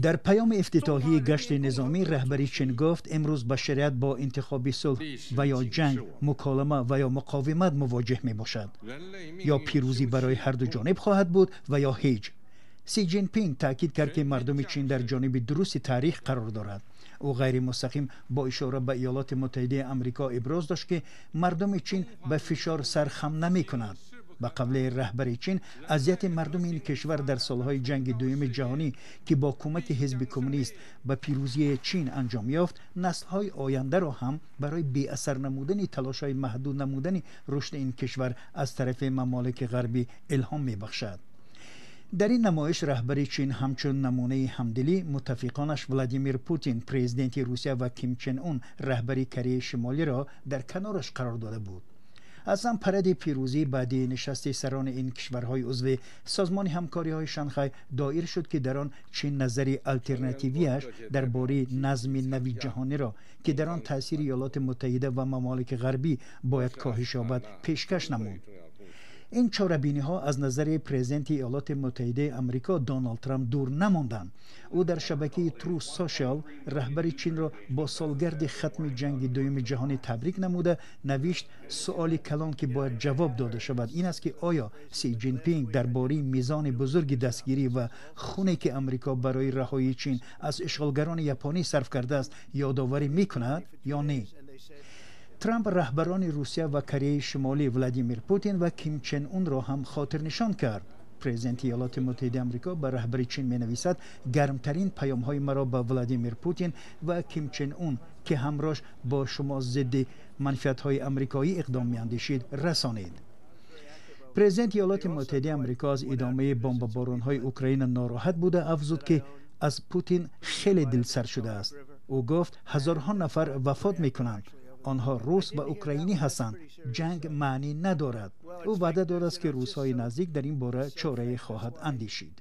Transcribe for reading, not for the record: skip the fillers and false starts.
Дар паёми ифтитоҳии гашти низомӣ раҳбари Чин гуфт, имрӯз башарият бо интихоби сулҳ ва ё ҷанг, муколама ва ё муқовимат мувоҷеҳ мебошад. Ё пирӯзӣ барои ҳар ду ҷониб хоҳад буд ва ё ҳеҷ. Си Ҷинпинг таъкид кард, ки мардуми Чин дар ҷониби дурусти таърих қарор дорад. Ӯ ғайримустақим бо ишора ба Иёлоти Муттаҳидаи Амрико иброз дошт, ки мардуми Чин ба фишор сар хам намекунад. Ба қавли раҳбари Чин, азияти мардуми ин кишвар дар солҳои ҷанги дуюми ҷаҳонӣ, ки бо кӯмаки ҳизби коммунист ба пирӯзии Чин анҷом ёфт, наслҳои ояндаро ҳам барои беасар намудани талошҳои маҳдуд намудани рушди ин кишвар аз тарафи мамолики ғарбӣ илҳом мебахшад. Дар ин намоиш раҳбари Чин ҳамчун намунаи ҳамдилӣ муттафиқонаш Владимир Путин, президенти Русия, ва Ким Чен Ун, раҳбари Кореяи Шимолиро дар канораш қарор дода буд. Аслан паради пирӯзӣ баъди нишасти сарони ин кишварҳои узви Созмони ҳамкориҳои Шанхай доир шуд, ки дар он Чин назари алтернативияш дар бораи назми нави ҷаҳониро, ки дар он таъсири Иёлоти Муттаҳида ва мамолики ғарбӣ бояд коҳиш ёбад, пешкаш намуд. Ин чорабиниҳо аз назари президенти Иёлоти Муттаҳидаи Амрико Доналд Трамп дур намонданд. Ӯ дар шабакаи Truth Social раҳбари Чинро бо солгарди хатми ҷанги дуюми ҷаҳонӣ табрик намуда навишт: суоли калон, ки бояд ҷавоб дода шавад, ин аст, ки оё Си Ҷинпинг дар бораи мизони бузурги дастгирӣ ва хуне, ки Амрико барои раҳоии Чин аз ишғолгарони японӣ сарф кардааст, ёдоварӣ мекунад ё не. Трамп раҳбарони Русия ва Кореяи Шимолӣ, Владимир Путин ва Ким Чен Унро ҳам хотирнишон кард. Президенти Иёлоти Муттаҳидаи Амрико ба раҳбари Чин менависад: гармтарин паёмҳои маро ба Владимир Путин ва Ким Чен Ун, ки ҳамроҳ бо шумо зидди манфиатҳои амрикоӣ иқдом меандешид, расонед. Президенти Иёлоти Муттаҳидаи Амрико аз идомаи бомбаборонҳои Украина нороҳат буда, афзуд, ки аз Путин хеле дилсар шудааст. Ӯ гуфт, ҳазорҳо нафар вафот мекунанд, онҳо рус ва украинӣ ҳастанд, ҷанг маънӣ надорад. Ӯ ваъда додааст, ки рӯзҳои наздик дар ин бора чорае хоҳад андешид.